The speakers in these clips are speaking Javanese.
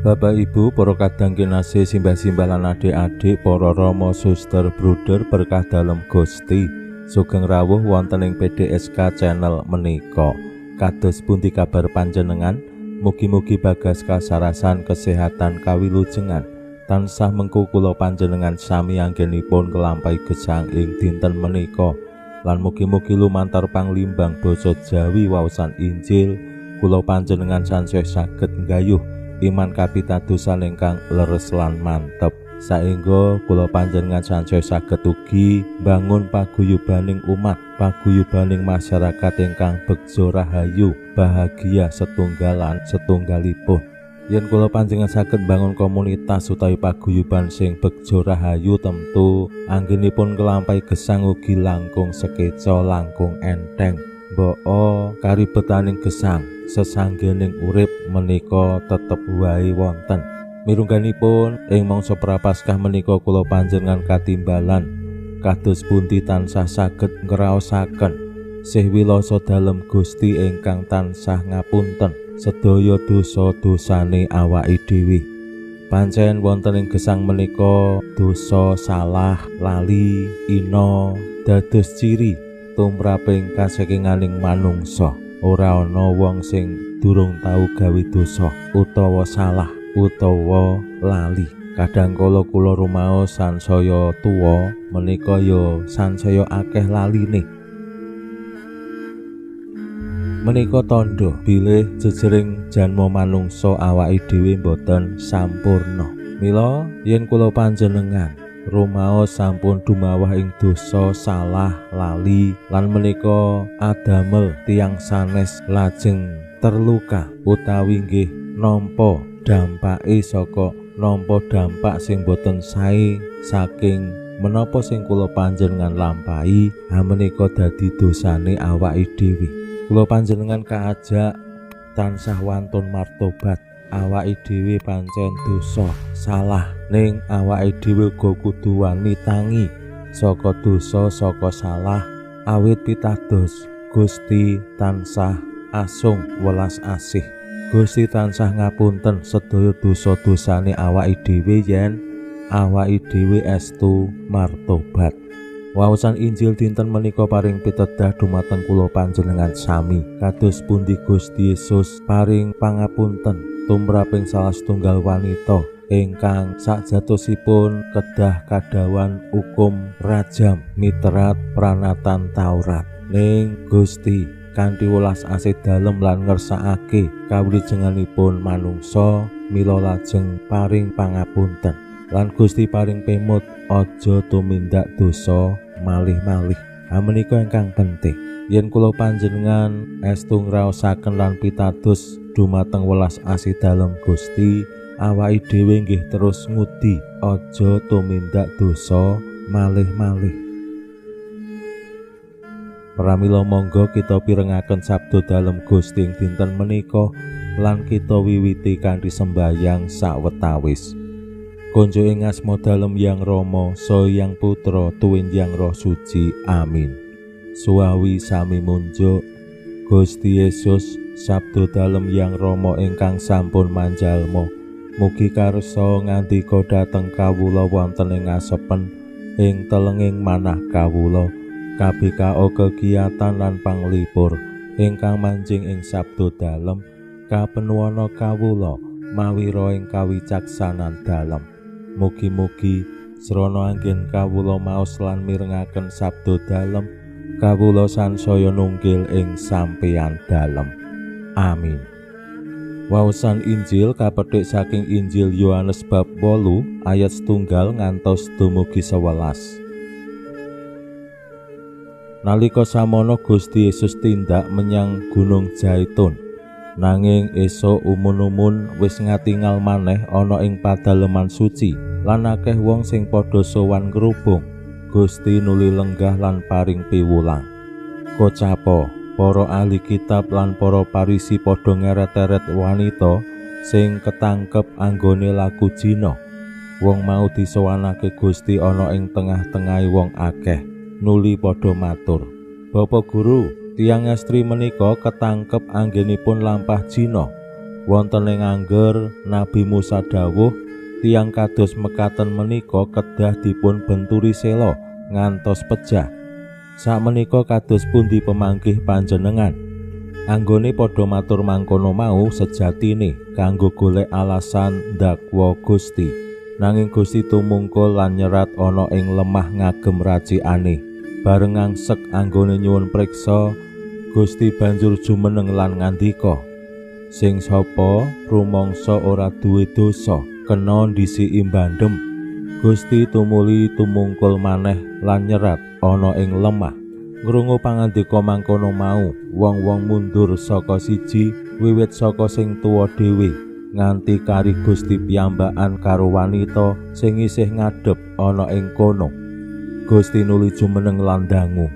Bapak Ibu, para kadang kinasih, simbah-simbah lan adik-adik, para rama, suster, bruder berkah dalem Gusti. Sugeng rawuh wonten ing PDSK channel menika. Kados pundi kabar panjenengan? Mugi-mugi bagas kasarasan kesehatan kawilujengan. Tansah mengku kula panjenengan sami anggenipun nglampahi gesang ing dinten menika. Lan mugi-mugi lumantar panglimbang basa Jawi waosan Injil kula panjenengan sansaya saged nggayuh iman kapitadosan ingkang leres lan mantep, saengga kula panjenengan sansaya saged ugi bangun paguyubaning umat, paguyubaning masyarakat ingkang begja rahayu, bahagia setunggalan setunggalipun. Yen kula panjenengan saged bangun komunitas utawi paguyuban sing begja rahayu, tentu anggenipun nglampahi gesang ugi langkung sekeca, langkung enteng. Mboko karibetaning gesang sesanggening urip menika tetep wae wonten. Mirungganipun ing mangsa Prapaskah menika kula panjenengan katimbalan kados pundi tansah saged ngraosaken sih wilasa dalem Gusti ingkang tansah ngapunten sedaya dosa-dosane awake dhewe. Pancen wonten ing gesang menika dosa, salah, lali, ina dados ciri tumraping kasekinganing manungsa. Ora ana wong sing durung tau gawe dosa utawa salah utawa lali. Kadang kala kula rumaos sansaya tuwa menika ya sansaya akeh laline. Menika tandha bilih jejering janma manungsa awake dhewe boten sampurna. Mila yen kula panjenengan rumaos sampun dumawah ing dosa, salah, lali lan menika adamel tiyang sanes lajeng terluka utawi nggih nampa dampake saka nampa dampak sing boten sae saking menapa sing kula panjenengan lampahi, menika dadi dosane awake dhewe. Kula panjenengan kaajak tansah wantun martobat. Awake dhewe pancen dosa, salah, ning awake dhewe uga kudu wani tangi saka dosa, saka salah, awit pitados Gusti tansah asung welas asih. Gusti tansah ngapunten sedaya dosa-dosane awake dhewe yen awake dhewe estu martobat. Waosan Injil dinten menika paring pitedah dumateng kula panjenengan sami kados pundi Gusti Yesus paring pangapunten tumraping salah setunggal wanita ingkang sakjatosipun kedah kadawan hukum rajam miterat pranatan Taurat. Ning Gusti kanthi welas asih dalem lan ngersakake kawilujenganipun manungsa, mila lajeng paring pangapunten. Lan Gusti paring pemut aja tumindak dosa malih-malih. Menika ingkang penting. Yen kula panjenengan estu ngraosaken lan pitados dumateng welas asih dalem Gusti, awake dhewe nggih terus ngudi aja tumindak dosa malih-malih. Pramila monggo kita pirengaken sabda dalem Gusti ing dinten menika lan kita wiwiti kanthi sembayang sawetawis. Konjo ing asma dalem Yang Rama, saha Yang Putra, tuwin Yang Roh Suci. Amin. Suwawi sami munjuk Gusti Yesus, sabda dalem Yang Rama ingkang sampun manjalma, mugi karsa ngandika dhateng kawula wonten ing asepen ing telenging manah kawula, KBKO kegiatan lan panglipur ingkang manjing ing sabda dalem, kapenuwana kawula mawira ing kawicaksanan dalem. Mugi-mugi srana anggen kawula maos lan mirengaken sabda dalem, kawula sansaya nunggil ing sampeyan dalem. Amin. Waosan Injil kapethik saking Injil Yohanes bab 8 ayat 1 ngantos dumugi 11. Nalika samono Gusti Yesus tindak menyang Gunung Zaitun. Nanging esuk umun-umun wis ngatingal maneh ana ing padaleman suci lan akeh wong sing padha sowan ngrubung. Gusti nuli lenggah lan paring piwulang. Kocapo, para ahli kitab lan para Parisi padha ngeret-eret wanita sing ketangkep anggone laku jina. Wong mau disowanake Gusti ana ing tengah-tengahe wong akeh, nuli padha matur, "Bapak Guru, tiyang estri menika ketangkep anggenipun lampah jina. Wonten ing angger Nabi Musa dawuh, tiyang kados mekaten menika kedah dipun benturi sela ngantos pejah. Sakmenika kados pundi pemanggih panjenengan?" Anggone padha matur mangkono mau sejatine kanggo golek alasan ndakwa Gusti. Nanging Gusti tumungkul lan nyerat ana ing lemah ngagem racikane. Bareng angsek anggone nyuwun priksa, Gusti banjur jumeneng lan ngandika, "Sing sapa rumangsa ora duwe dosa, kena ndhisiki bandhem." Gusti tumuli tumungkul maneh lan nyerat ana ing lemah. Ngrungu pangandika mangkono mau, wong-wong mundur saka siji wiwit saka sing tuwa dhewe nganti kari Gusti piyambakan karo wanita sing isih ngadhep ana ing kono. Gusti nuli jumeneng lan dangu,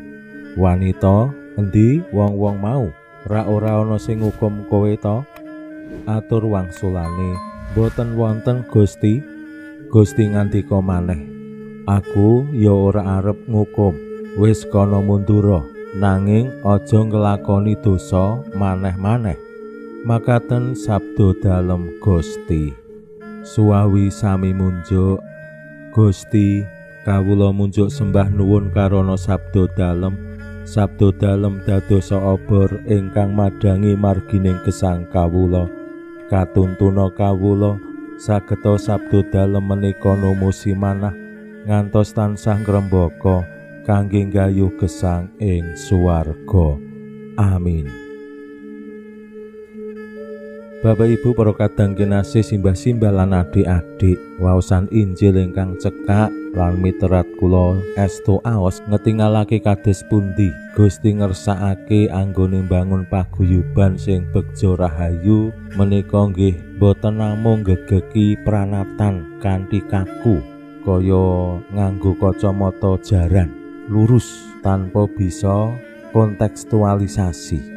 "Wanita, endi wong-wong mau? Ra ora ana sing ngukum kowe ta?" Atur wangsulane, "Boten wonten Gusti." Gusti ngandika maneh, "Aku ya ora arep ngukum. Wis kana mundura, nanging aja nglakoni dosa maneh-maneh." Makaten sabda dalem Gusti. Suwawi sami munjuk. Gusti, kawula munjuk sembah nuwun karana sabda dalem. Sabda dalem dadosa obor ingkang madhangi margining gesang kawula. Katuntuna kawula sageta sabda dalem menika numusi manah ngantos tansah ngrembaka kangge nggayuh gesang ing swarga. Amin. Bapak Ibu para kadang kinasih, simbah-simbah lan adik-adik, waosan Injil ingkang cekak lan miterat kula estu aos ngetingalake kados pundi Gusti ngersakake anggone mbangun paguyuban sing begja rahayu menika nggih boten namung gegeki pranatan kanthi kaku kaya nganggo kacamata jaran lurus tanpa bisa kontekstualisasi.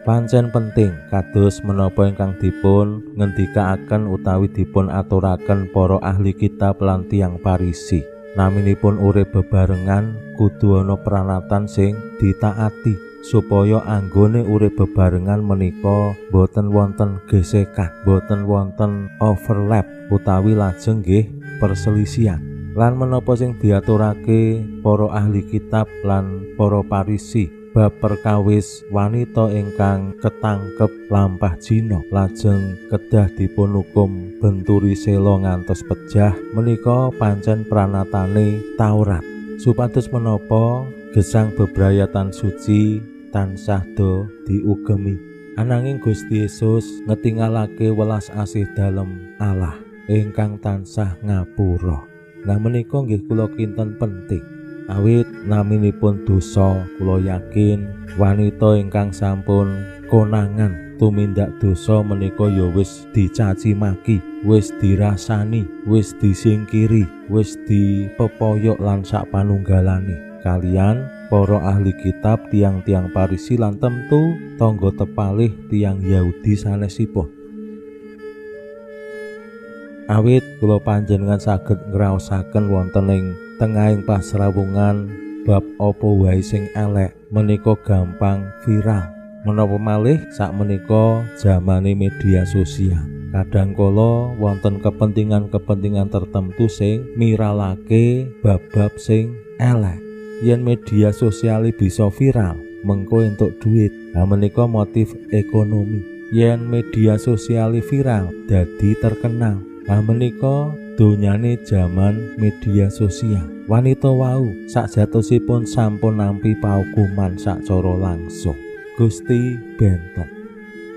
Pancen penting kados menapa ingkang dipun ngendikaaken utawi dipun aturaken para ahli kitab lan tiyang Parisi. Naminipun urip bebarengan kudu ana pranatan sing ditaati supaya anggone urip bebarengan menika boten wonten gesekan, boten wonten overlap utawi lajeng nggih perselisihan. Lan menapa sing diaturake para ahli kitab lan para Parisi bab perkawis wanita ingkang ketangkep lampah jina lajeng kedah dipun hukum benturi sela ngantos pejah menika pancen pranatane Taurat. Supados menapa gesang bebrayatan suci tansah do diugemi. Ananging Gusti Yesus ngetingalake welas asih dalem Allah ingkang tansah ngapura. Nah menika nggih kula kinten penting. Awit naminipun dosa, kula yakin wanita ingkang sampun konangan tumindak dosa menika ya wis dicaci maki, wis dirasani, wis disingkiri, wis dipepoyok lan sak panunggalane kalian para ahli kitab, tiang-tiang Parisi lan tentu tangga tepalih tiang Yahudi sanesipun. Awit kula panjenengan saged ngraosaken wonten ing tengahing pasrawungan bab apa wae sing elek menika gampang viral. Menapa malih sakmenika jamane media sosial. Kadang kala wonten kepentingan-kepentingan tertentu sing miralake bab-bab sing elek. Yen media sosial bisa viral, mengko entuk duit. Lah menika motif ekonomi. Yen media sosial viral, dadi terkenal. Lah menika donyane jaman media sosial. Wanita wau sakjatosipun sampun nampi paukuman sacara langsung. Gusti benten.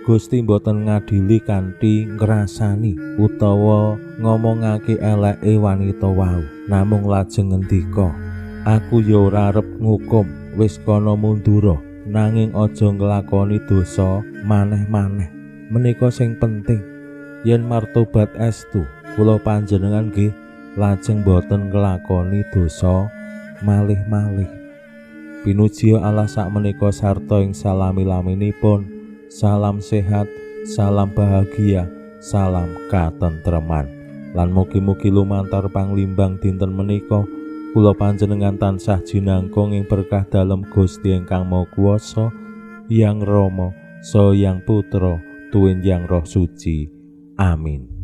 Gusti mboten ngadili kanthi ngrasani utawa ngomongake eleke wanita wau, namung lajeng ngendika, "Aku ya ora arep ngukum, wis kana mundura, nanging aja nglakoni dosa maneh-maneh." Menika sing penting yen martobat estu kula panjenengan nggih lajeng boten nglakoni dosa malih-malih. Pinuji Allah sakmenika sarta ing salami-laminipun. Salam sehat, salam bahagia, salam katentreman. Lan mugi-mugi lumantar panglimbang dinten menika kula panjenengan tansah jinangkung ing berkah dalem Gusti ingkang Maha Kuwasa, Yang Rama, Saha Yang Putra, Tuwin Yang Roh Suci. Amin.